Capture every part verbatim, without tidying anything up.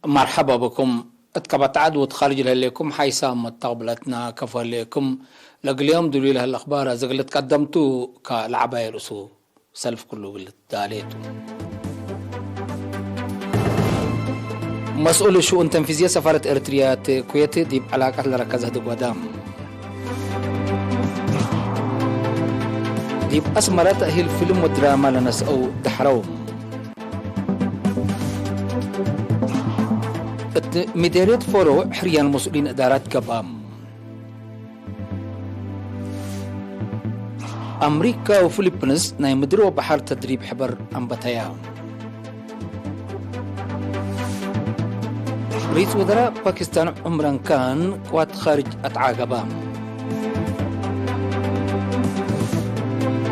መርሐባ ብኩም። እት ከበጥ ዐድ ወእት ካርጅ ለህሌኩም ሓይሳም መተቅብለትና ከፎ ህሌኩም። ለእግል ዮም ድሉይ ለህለ አኽባር አዜ እግል ትቀደምቱ ከለዐባይ ርእሱ ሰልፍ ኩሉ እግል ትዳሌ ቱ። መስኡል ሽኡን ተንፊዝየ ሰፋረት ኤረትርያ እት ኩዌት ዲብ ዐላቀት ለረከዘ ህድግ ወደ። ዲብ አስመረ ተእሂል ፊልም ወድራማ ለነስአው ደሐረው። እት ሚደርየት ፎሮ ሕርያን መስኡሊን እዳራት ገብአ። አምሪካ ወፊሊፕንስ ናይ ምድር ወበሐር ተድሪብ ሕበር አንበተያ። ርኢስ ወዘራእ ፓኪስታን ዑምራን ካን ቅዋት ኻርጅ አትዓገበ።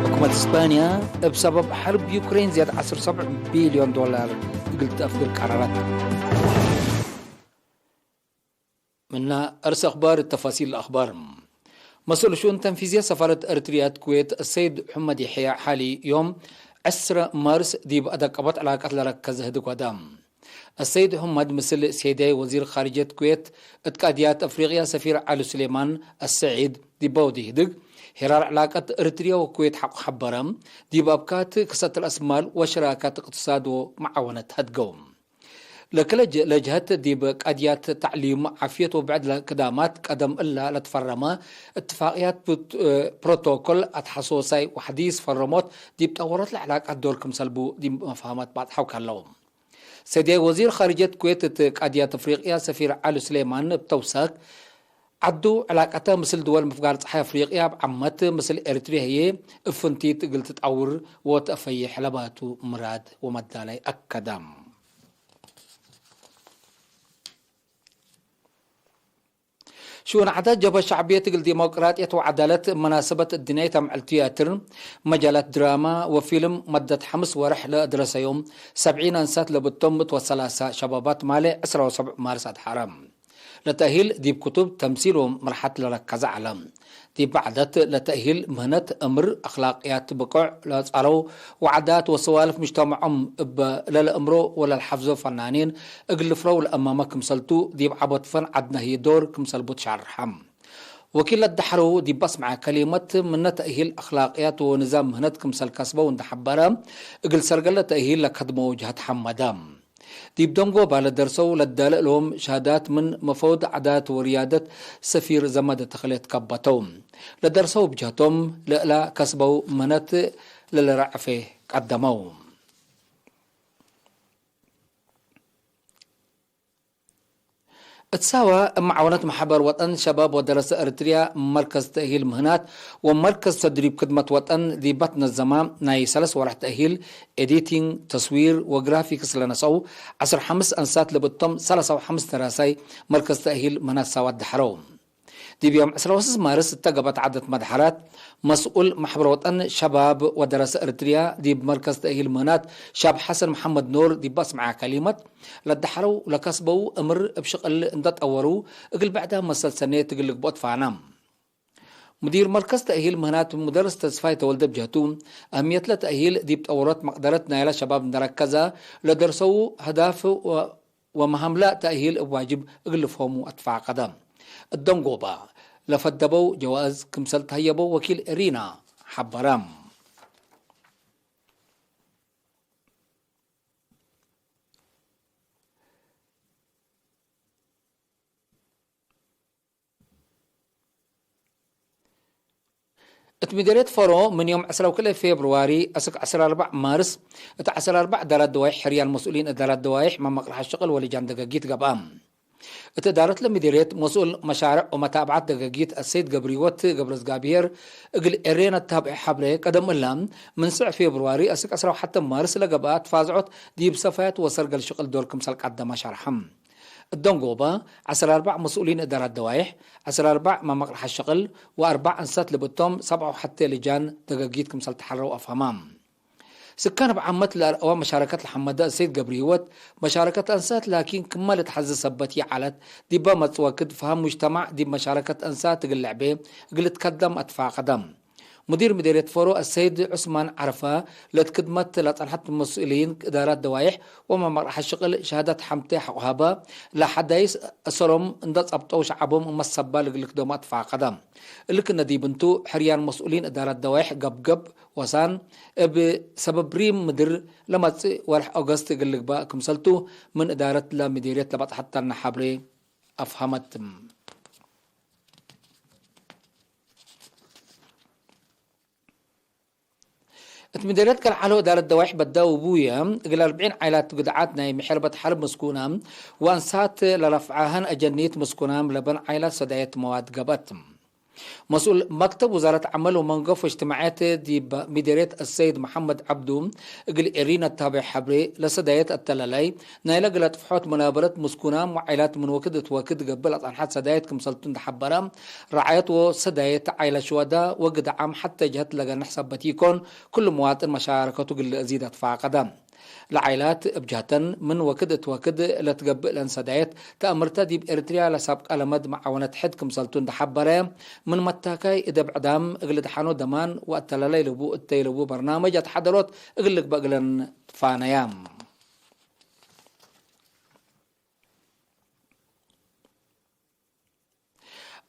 ሕኩመት እስፓንያ እብ ሰበብ ሐርብ ዩክሬን ዝያድ ዐስር ሰብዕ ቢልዮን ዶላር እግል ተአፍግር ቀረረት። ምነ አርስ አኽባር እት ተፋሲል አኽባር። መስኡል ሽኡን ተንፊዝየ ሰፋረት ኤረትርያ እት ኩዌት አሰይድ ሑመድ የሕያ ሐሊ ዮም ዐስረ ማርስ ዲብ አደቀበት ዕላቀት ለረከዘ ህድግ ወደ። አሰይድ ሑመድ ምስል ሴዳይ ወዚር ኻርጅየት ኩዌት እት ቃድያት አፍሪቅያ ሰፊር ዐሊ ሱሌማን አሰዒድ ዲበ ወዲ ህድግ ሄራር ዕላቀት ኤረትርያ ወኩዌት ሐቆ ሐበረ። ዲብ አብካት ክሰት ረአስማል ወሸራካት እቅትሳድ ወመዓወነት ሀድገው። ለክለ ጀ-፣ ለጀሀት ዲብ ቀድያት ተዕሊም፣ ዓፍየት ወብዕድ ለክዳማት ቀደም እላ ለትፈረመ እትፋቅያት ፕሮት-፣ ፕሮቶኮል አትሐሶሳይ ወሐዲስ ፈረሞት ዲብ ጠወረት ለዕላቃት ዶር ክምሰል ቡ ዲብ መፍሀመት ባጽሐው ከለው። ሰድያይ ወዚር ኻርጅየት ኩዌት እት ቀድያት አፍሪቅያ ሰፊር ዐሊ ሱሌማን እብ ተውሳክ ዐዱ ዕላቀተ ምስል ድወል ምፍጋር ጸሓይ አፍሪቅያ እብ ዓመት ምስል ኤረትርያ ህዬ እብ ፍንቲት እግል ትጠውር ወትአፈዬሕ ለባቱ ምራድ ወመዳላይ አከደ። ሽኡን ዓዳት ጀብሀት ሸዕብየት እግል ዲሞቅራጥየት ወዐዳለት እብ መናሰበት እድንያይት አምዕል ትያትር፣ መጃላት ድራማ ወፊልም መደት ሐምስ ወርሕ ለአድረሰዮም ሰብዒን አንሳት ለብቶም ምእት ወሰላሳ ሸባባት ማሌ ዕስራ ወሰብዕ ማርስ አድሐረ። ለተእሂል ዲብ ክቱብ፣ ተምሲል ወመርሐት ለረከዘ ዐለ። ዲብ በዕደት ለተእሂል ምህነት እምር አክላቅያት ብቆዕ ለጻረው ወዓዳት ወሰዋልፍ ምጅተመዖም እበ ለለአምሮ ወለልሐፍዞ ፈናኒን እግል ልፍረው ለአመመ ክምሰልቱ፣ ዲብ ዐቦት ፈን ዐድነ ህይ ዶር ክምሰል ቡ ትሻርሐ። ወኪል ለደሐረው ዲብ አስመዐ ከሊመት፣ ምነ ተእሂል አክላቅያት ወንዛም ምህነት ክምሰል ከስበው እንደ ሐበረ፣ እግል ሰርገለ ተእሂል ለከድመው ጀሀት ሐመደ። ዲብ ደንጎባ ለደርሰው ለዳለ እሎም ሻሃዳት ምን መፈውድ ዓዳት ወርያደት ሰፊር ዘመደ ተክለ ትከበተው። ለደርሰው ብጀህቶም ለእላ ከስበው ምህነት ለለረዐፌ ቀደመው። እት ሳዋ እብ መዓወነት መሕበር ወጠን ሸባብ ወደረሰ ኤረትርያ መርከዝ ተእሂል ምህናት ወመርከዝ ተድሪብ ክድመት ወጠን ዲብ ትነዘማ ናይ ሰለስ ወርሕ ተእሂል ኤዲቲንግ፣ ተስዊር ወግራፊክስ ለነሰው ዐስር ሐምስ አንሳት ለብቶም ሰላሳ ወሐምስ ደራሳይ መርከዝ ተእሂል ምህናት ሳዋ ደሐረው። ዲብ ዮም ዕስራ ወስስ ማርስ እተ ገብአት ዐደት መድሐራት መስኡል መሕበር ወጠን ሸባብ ወደረሰ ኤረትርያ ዲብ መርከዝ ተእሂል ምህናት ሻብ ሐሰን መሐመድ ኑር ዲብ አስመዐ ከሊመት፣ ለደሐረው ለከስበው እምር እብ ሽቅል እንደ ጠወሩ እግል ብዕዳም መሰል ሰኔት እግል ልግብኦ ትፋነ። ሙዲር መርከዝ ተእሂል ምህናት ሙደርስ ተስፋይ ተወልደ ብጀህቱ፣ አህምየት ለተእሂል ዲብ ጠወሮት መቅደረት ናይለ ሸባብ እንደ ረከዘ፣ ለደርሰው አህዳፍ ወ-፣ ወመሀምለ ተእሂል እብ ዋጅብ እግል ልፍሆሙ አትፋቀደ። እት ደንጎባ ለፈደበው ጀዋእዝ ክምሰል ተህየበው ወኪል ኤሪና ሐበረ። እት ምደርየት ፈሮ ምን ዮም ዕስራ ወክልኤ ፌብርዋሪ አስክ ዐስር አርበዕ ማርስ፣ እት ዐስር አርበዕ እዳራት ደዋይሕ ሕርያን መስኡሊን እዳራት ደዋይሕ መመቅርሐ ሽቅል ወልጃን ደገጊት ገብአ። እት እዳረት ለምደርየት መስኡል መሻርዕ ወመታብዓት ደገጊት አሰይድ ገብሪወት ገብረዝጋብሄር እግል ኤሬና እት ሀብኤ ሐብሬ፣ ቀደም እላ ምን ስዕ ፌብርዋሪ አስክ ዐስራ ወሐተ ማርስ ለገብአ ትፋዝዖት ዲብ ሰፋየት ወሰርገል ሽቅል ዶር ክምሰል ቀደመ ሸርሐ። እት ደንጎባ፣ ዐስር አርበዕ መስኡሊን እዳራት ደዋይሕ፣ ዐስር አርበዕ መመቅርሐ ሽቅል ወአርበዕ አንሳት ልብቶም ሰብዓ ወሐቴ ልጃን ደገጊት ክምሰል ተሐረው አፍሀማ። ስካን እብ ዓመት ለአርአወ መሻረከት ለሐመደ እሰይድ ገብረሂወት፣ መሻረከት አንሳት ላኪን ክመ ልትሐዜ ሰበት ይዐለት፣ ዲበ መጽእ ወክድ ፈሀም ሙጅተማዕ ዲብ መሻረከት አንሳት እግል ልዕቤ እግል ልትከደም አትፋቀደ። ሙዲር ምዴርየት ፎሮ አሰይድ ዑስማን ዐረፋ፣ ለትክድመት ለጸንሐት መስኡሊን እዳራት ደዋይሕ ወመመርሐ ሽቅል ሸሃዳት ሐምቴ ሐቆ ሀበ፣ ለሐዳይስ እሰሎም እንደ ጸብጠው ሸዐቦም እመ ሰባ ልግልክ ዶማ ትፋቀደ። እሊ ክነ ዲብ እንቱ፣ ሕርያን መስኡሊን እዳራት ደዋይሕ ገብገብ ወሳን፣ እብ ሰበብሪም ምድር ለመጽእ ወርሕ ኦገስት እግል ልግባእ ክምሰልቱ፣ ምን እዳረት ለምዴርየት ለበጽሐት ተነ ሐብሬ አፍሀመት። እት ምዴርየት ገልዓሎ እዳረት ደዋይሕ በዳ ውቡየ፣ እግል አርብዒን ዓይላት ግድዓት ናይ ምሕርበት ሐርብ ምስኩና፣ ወአንሳት ለረፍዓሀን አጀኒት ምስኩናም ለበን ዓይላት ሰዳየት መዋድ ገብአት። መስኡል መክተብ ውዛረት ዐመል ወመንገፍ ወእጅትማዕየት ዲብ ምዴርየት አሰይድ መሐመድ ዐብዱ፣ እግል ኤሪና እት ሀበ ሐብሬ፣ ለሰዳየት አተላላይ፣ ናይለ እግል አጥፍሖት መናበረት ምስኩናም ወዓይላት ምን ወክድ እት ወክድ ገብእ ለጸንሐት ሰዳየት ክምሰልቱ እንደ ሐበረ፣ ረዓየት ወሰዳየት ዓይላት ሽወዳ ወግድዓም ሐቴ ጀህት ለገንሕ ሰበት ኢኮን፣ ክሉ መዋጥን መሻረከቱ እግል ልአዚድ አትፋቀደ። ለዓይላት እብ ጀህተን፣ ምን ወክድ እት ወክድ ለትገብእ ለንሰዳየት ተአምርተ ዲብ ኤሪትርያ ለሳብቀ ለመድ መዓወነት ሕድ ክምሰልቱ እንደ ሐበረ፣ ምን መታካይ እደብ ዕዳም እግል ደሓኖ ደማን ወአተላላይ ለቡ እተይ ለቡ በርናመጅ አትሓደሮት እግል ልግበእ እግለን ትፋነያ።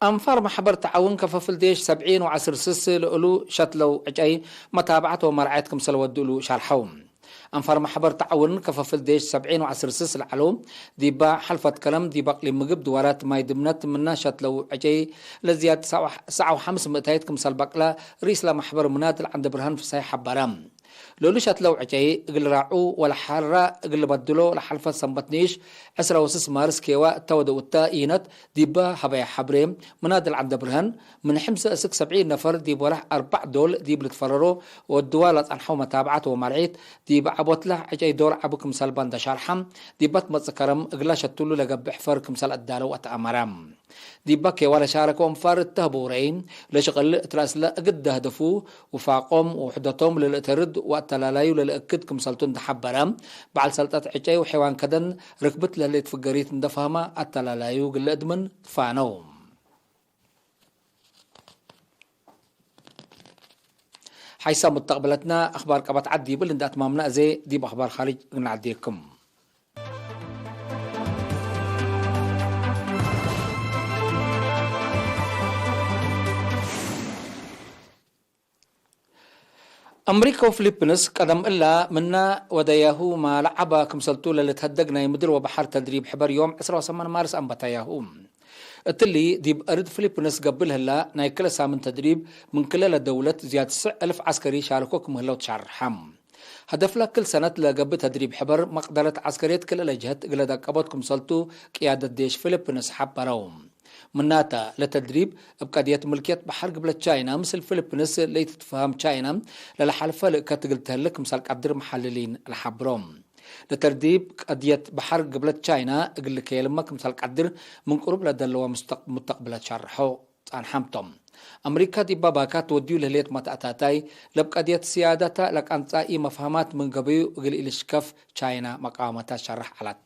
አንፋር መሕበር ተዓውን ከፈፍል ዴሽ ሰብዒን ወዐስር ስስ ለእሉ ሸትለው ዕጨይ መታብዐት ወመርዐየት ክምሰል ወዱ እሉ ሸርሐው። አንፋር መሕበር ተዓውን ከፈፍል ዴሽ ሰብዒን ወዐስር ስስ ለዐለው ዲባ ሐልፈት ከረም ዲብ አቅሊም ምግብ ድዋራት ማይ ድምነት ምነ ሸትለው ዕጨይ ለዝያድ ሰዓው ሐምስ ምእታይት ክምሰል በቅለ ርኢስ ለመሕበር ምናድል ዐንደብርሃን ፍሳይ ሐበረ። ለእሉ ሸትለው ዕጨይ እግል ራዑ ወለሐራ እግል በድሎ ለሐልፈት ሰንበት ኒሽ ዕስራ ወስስ ማርስ ኬዋ እተ ወደውተ ኢነት ዲበ ሀበየ ሐብሬ ምናድል ዐንደብርሃን፣ ምን ሕምሰ እስክ ሰብዒን ነፈር ዲብ ወረሕ አርበዕ ዶል ዲብ ልትፈረሮ ወድዋ ለጸንሐው መታብዐት ወመርዒት፣ ዲብ ዐቦትለ ዕጨይ ዶር ዐቢ ክምሰል በ እንደ ሸርሐ፣ ዲበ ትመጽእ ከረም እግላ ሸትሉ ለገብእ ሕፈር ክምሰል አዳለው አትአመረ። ዲበ ኬዋ ለሻረከው አንፋር እተ ህቡረይ፣ ለሽቅል እት ረአስለ እግል ደህድፉ፣ ውፋቆም ወውሕደቶም ለልእተርድ ወአተላላዩ ለልእክድ ክምሰልቱ እንደ ሐበረ፣ በዐል ሰልጠት ዕጨይ ወሐይዋን ከደን ርክብት ለህሌት ፍገሪት እንደ ፈህመ፣ አተላላዩ እግል ልእድምን ትፋነው። ሐይሰ ሙተቅብለትነ አክባር ቀበት ዐድ ዲብል እንደ አትማምነ፣ አዜ ዲብ አክባር ካርጅ እግል ነዐዴክም። አምሪከ ወፊሊፒንስ ቀደም እላ ምነ ወደያሁ ማለዐበ ክምሰልቱ ለልትሀደግ ናይ ምድር ወበሐር ተድሪብ ሕበር ዮም ዕስራ ወሰማን ማርስ አንበተያሁ። እትሊ ዲብ አርድ ፊሊፒንስ ገብእ ለህላ ናይ ክለ ሳምን ተድሪብ ምን ክለ ለደውለት ዝያድ ስዕ እልፍ ዐስከሪ ሻርኮ ክም ህለው ተሻርሐ። ሀደፍለ ክል ሰነት ለገብእ ተድሪብ ሕበር መቅደረት ዐስከርየት ክልኤ ጀህት እግለ ደቀቦት ክምሰልቱ ቅያደት ዴሽ ፊሊፒንስ ሐበረው። ምናተ፣ ለተድሪብ እብ ቀድየት ምልክየት በሐር ግብለት ቻይና ምስል ፊሊፒንስ ለኢትትፈሀም ቻይና ለለሐልፈ ልእከት እግል ተህልክ ክምሰል ቀድር መሐልሊን ለሐብሮ። ለተድሪብ ቀድየት በሐር ግብለት ቻይና እግል ልከየልመ ክምሰል ቀድር ምን ቅሩብ ለደለወ ሙስተቅ-፣ ሙተቅብለት ሸርሖ። ጻንሐም ቶም። አምሪካ ዲብ ባካት ወድዩ ለህሌት መተአታታይ፣ ለብቀድየት ስያደተ ለቀንጻ ኢመፍሀማት ምን ገበዩ እግል ኢልሽከፍ ቻይና መቃወመታ ሸርሕ ዐለት።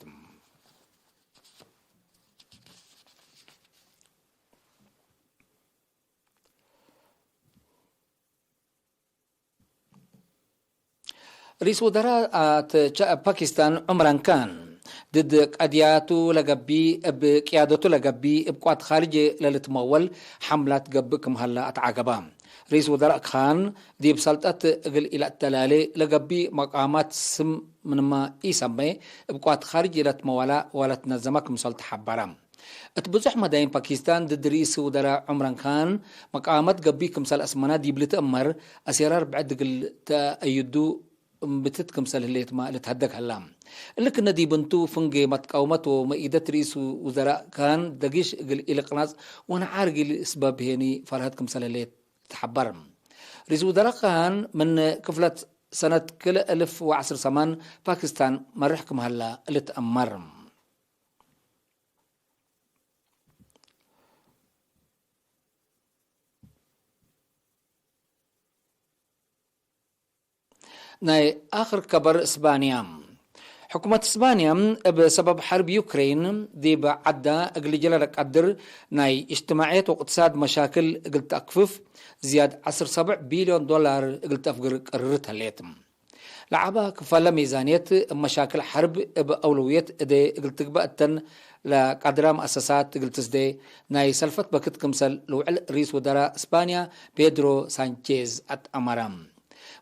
ርኢስ ውዘራእ ፓኪስታን ዑምራን ካን፣ ድድ ቀድያቱ ለገብእ እብ ቅያደቱ ለገብእ እብ ቅዋት ካርጅ ለልትመወል ሐምላት ገብእ ክም ሀለ አትዓገበ። ርኢስ ውዘራእ ካን፣ ዲብ ሰልጠት እግል ኢለአተላሌ ለገብእ መቃማት ስም ምንመ ኢሰመ፣ እብ ቅዋት ካርጅ ለትመወላ ወለትነዘመ ክምሰል ተሐበረ። እት ብዙሕ መዳይን ፓኪስታን ድድ ርኢስ ውዘራእ ዑምራን ካን መቃመት ገብእ ክምሰል አስመና ዲብ ልትአመር፣ አሴራር ብዕድ እግል ተአዩዱ እምብትት ክምሰል ህሌትመ ልትሀደግ ሀላ። እሊ ክነ ዲብ እንቱ፣ ፍንጌ መትቃውመት ወመኢደት ርኢስ ውዘራእ ካን ደጊሽ እግል ኢልቅናጽ ወነዓር እግል ስበብ ሄኒ ፈርሀት ክምሰል ህሌት ተሐበር። ርኢስ ውዘራእ ካን ምን ክፍለት ሰነት ክልኤ እልፍ ወዐስር ሰማን ፓኪስታን መርሕ ክም ሀላ ልትአመር። ናይ አክር ከበር እስባንያ። ሕኩመት እስባንያ እብ ሰበብ ሐርብ ዩክሬን ዲብ ዐዳ እግል ጀለ ለቀድር ናይ እጅትማዕየት ወእቅትሳድ መሻክል እግል ተአክፍፍ ዝያድ ዐስር ሰብዕ ቢልዮን ዶላር እግል ተአፍግር ቅርርት ህሌት። ለዐበ ክፋለ ሚዛንየት እብ መሻክል ሐርብ እብ አውለውየት እዴ እግል ትግበእ እተን ለቀድራ መአሰሳት እግል ትስዴ ናይ ሰልፈት በክት ክምሰል ልውዕል ርኢስ ውደራእ እስባንያ ፔድሮ ሳንቼዝ አትአመረ።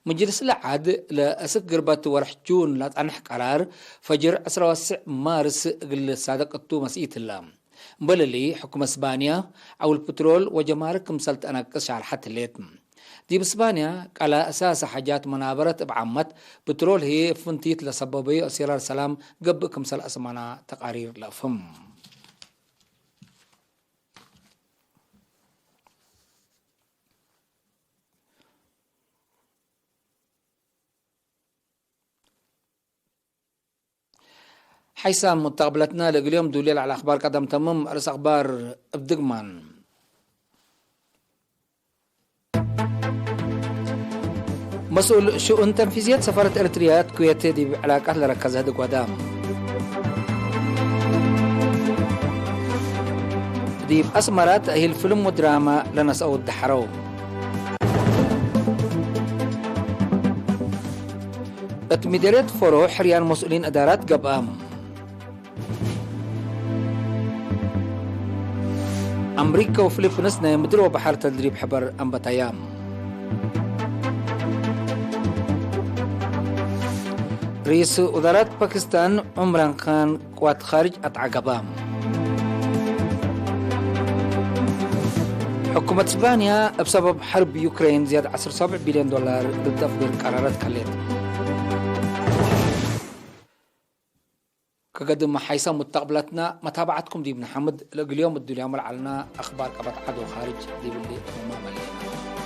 ምጅልስ ለዐድ ለአስክ ግርበት ወርሕ ጁን ለጸንሕ ቀራር፣ ፈጅር ዕስራ ወትስዕ ማርስ እግል ልሳደቅ እቱ መስኢት ህለ። እምበል እሊ፣ ሕኩመት እስባንያ ዐውል ፕትሮል ወጀማርክ ክምሰል ተአነቅስ ሻርሐት ህሌት። ዲብ እስባንያ፣ ቀለ አሳሰ ሐጃት መናበረት እብ ዓመት፣ ፕትሮል ህዬ እብ ፍንቲት ለሰበበዩ አሲራር ሰላም ገብእ ክምሰል አስመና ተቃሪር ለአፍህም። ሐይሳም ሙተቅብለትነ ለእግል ዮም ዱልየ ለዐለ አክባር ቀደም ተምም። ርእስ አክባር እብ ድግማን። መስኡል ሽኡን ተንፊዝየት ሰፋረት ኤረትርያ እት ኩዌት ዲብ ዕላቃት ለረከዘ ህድግ ወደ። ዲብ አስመረ ተእሂል ፍልም ወድራመ ለነስአው ደሐረው። እት ሚደርየት ፎሮ ሕርያን መስኡሊን እዳራት ገብአ። አምሪከ ወፊሊፒንስ ናይ ምድር ወበሐር ተድሪብ ሕበር አንበተያ። ርኢስ ውዛራት ፓኪስታን ዑምራን ካን ቅዋት ኻርጅ አትዐገበ። ሕኩመት እስባንያ እብ ሰበብ ሐርብ ዩክሬን ዝያድ ዐስር ሰብዕ ቢልዮን ዶላር እግል ተአፍግር ቀራረት ከሌት። ከገድም ሐይሰ ሙተቅብለትነ መታብዐትኩም ዲብ ነሐምድ። ለእግል ዮም እዱልያሙ ለዐልነ አክባር ቀበት ዐድ ወኻርጅ ዲብ እሊ እትማም ህሌነ።